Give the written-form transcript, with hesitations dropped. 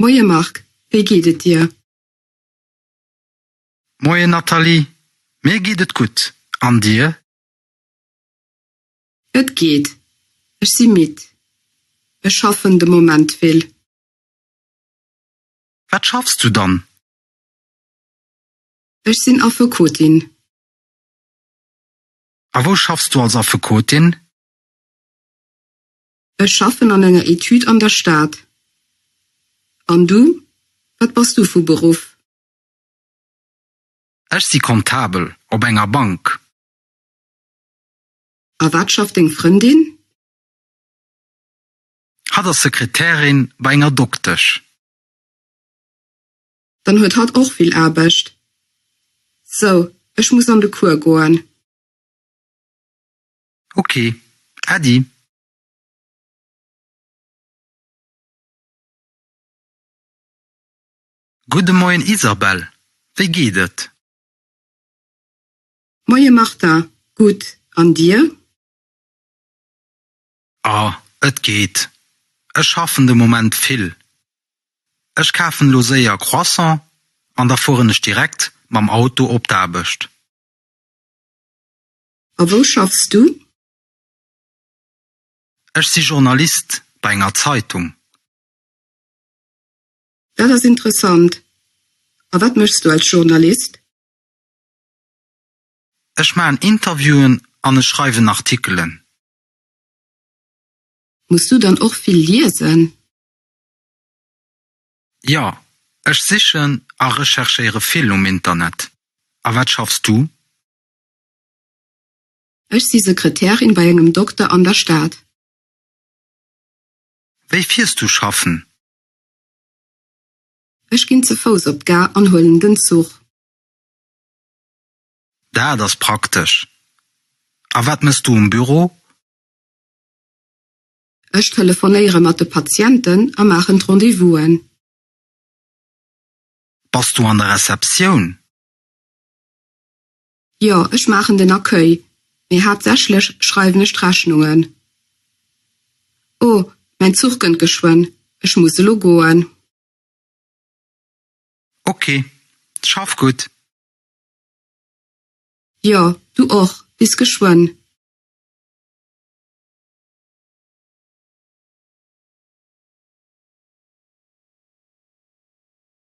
Moie Marc, wéi geet et dir? Moien Nathalie, mir geet et gutt, an dir? Et geet, ech si midd. Ech schaffen de Moment vill. Wat schaffs du dann? Ech sinn Affekotin. A wou schaffs du als Affekotin? Ech schaffen an enger Etüd an der Stad. An du, wat bass du vu Beruff? Ech si Comptabel op enger Bank. A wat schafft deng Frëndin? Hatt ass Sekretärin bei enger Doktesch. Dann huet hatt och vill Aarbecht. Sou, ech muss an de Cours goen. Ok, Äddi. Gudde Moien Isabelle, wéi geet et? Moie Martin, gutt, an dir? Ah, et geet. Ech schaffen de Moment vill. Ech kafen elo séier Croissant an da fueren ech direkt mam Auto op d'Aarbecht. A wou schaffs du? Ech si Journalist bei enger Zeitung. Dat ass interessant. A wat méchs du als Journalist? Ech maachen Interviewen an ech schreiwen Artikelen. Muss du dann och vill liesen? Jo, ech sichen a recherchéiere vill um Internet. A wat schaffs du? Ech si Sekretärin bei engem Dokter an der Stad. Wéi fiers du schaffen? Ech ginn ze Fouss op d'Gare an huelen den Zuch. Dat ass praktesch. A wat mëss du um Büro? Ech telefonéiere mat de Patienten a maachen d'Rendez-vousen. Bass du an der Receptioun? Jo, ech maachen den Accueil, mee haaptsächlech schreiwen ech d'Rechnungen. Oh, mäin Zuch kënnt geschwënn, ech muss elo goen. Ok, schaff gutt! Jo, du och, bis geschwënn.